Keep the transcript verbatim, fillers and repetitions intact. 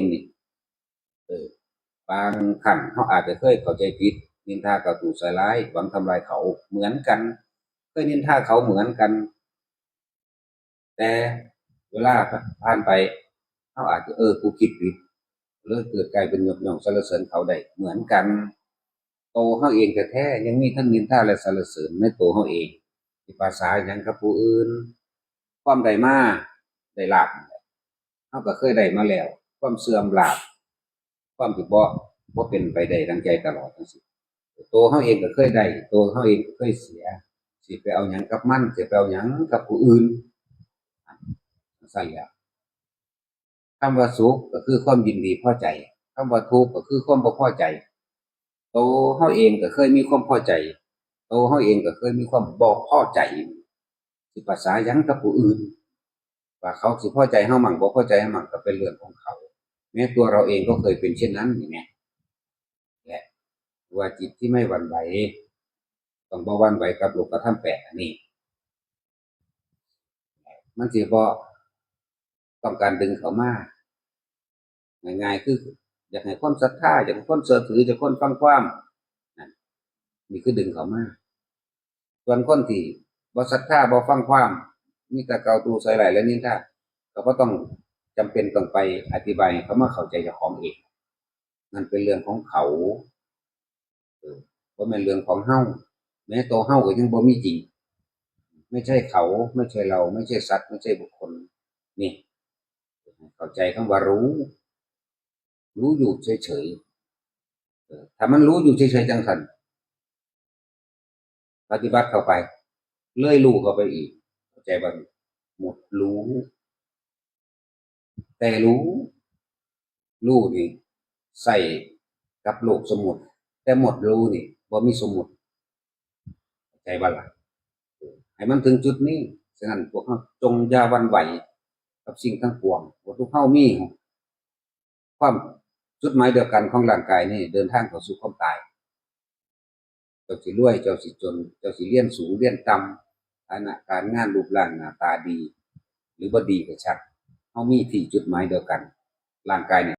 งนี่ เออ บางครั้งเราอาจจะเคยเข้าใจผิด นินทากล่าวตู่ใส่ร้าย หวังทำลายเขาเหมือนกัน เคยนินทาเขาเหมือนกัน แต่เวลาผ่านไป เราอาจจะ เออ กูคิดผิด เลยเกิดกลายเป็นยกย่องสรรเสริญเขาได้เหมือนกัน โตเราเองแท้ๆยังมีทั้งนินทาและสรรเสริญในโตเราเอง สิภาษาหยังกับผู้อื่น ความได้มา ได้ลาภ เราก็เคยได้มาแล้ว ความเสื่อมลาภ ความที่บ่ บ่เป็นไปได้ดังใจตลอดจังซี้ โตเราเองก็เคยได้ โตเราเองก็เคยเสีย สิไปเอาหยังกับมัน สิไปเอาหยังกับผู้อื่น ซั่นแหละ คำว่าสุขก็คือความยินดีพอใจ คำว่าทุกข์ก็คือความบ่พอใจ โตเราเองก็เคยมีความพอใจ โตเราเองก็เคยมีความบ่พอใจ สิภาษาหยังกับผู้อื่น ว่าเขาสิพอใจเรามั่งบ่พอใจเรามั่งก็เป็นเรื่องของเขา แม้ตัวเราเองก็เคยเป็นเช่นนั้นนี่ไง และว่าจิตที่ไม่หวั่นไหว ต้องบ่หวั่นไหวกับโลกธรรมแปดอันนี้ มันสิบ่ต้องการดึงเขามา ง่ายๆคือ อยากให้คนศรัทธา อยากให้คนเชื่อถือ อยากให้คนฟังความ นั่น นี่คือดึงเขามา ส่วนคนที่บ่ศรัทธา บ่ฟังความ มีแต่กล่าวตู่ใส่ร้ายและนินทา ก็บ่ต้องจำเป็นต้องไปอธิบายให้เขามาเข้าใจเจ้าของเอง นั่นเป็นเรื่องของเขา เออ บ่แม่นเรื่องของเรา แม้ตัวเราก็ยังบ่มีจริง ไม่ใช่เขา ไม่ใช่เรา ไม่ใช่สัตว์ ไม่ใช่บุคคล นี่ เข้าใจคำว่ารู้ รู้อยู่เฉยๆ เออ ถ้ามันรู้อยู่เฉยๆจังซั่น ปฏิบัติเข้าไป เลยรู้เข้าไปอีก เข้าใจบ่ หมดรู้ แต่รู้ รู้นี่ใส่กับโลกสมมุติ แต่หมดรู้นี่บ่มีสมมุติ เข้าใจบ่ล่ะ ให้มันถึงจุดนี้ ฉะนั้นพวกเราจงอย่าหวั่นไหวกับสิ่งทั้งปวง ว่าทุกเฮามีความจุดหมายเดียวกันของร่างกายนี่ เดินทางเข้าสู่ความตาย เจ้าสิรวย เจ้าสิจน เจ้าสิเรียนสูงเรียนต่ำ ฐานะการงานรูปร่างหน้าตาดี หรือบ่ดีก็ช่าง เฮามีที่จุดหมายเดียวกัน ร่างกายนี่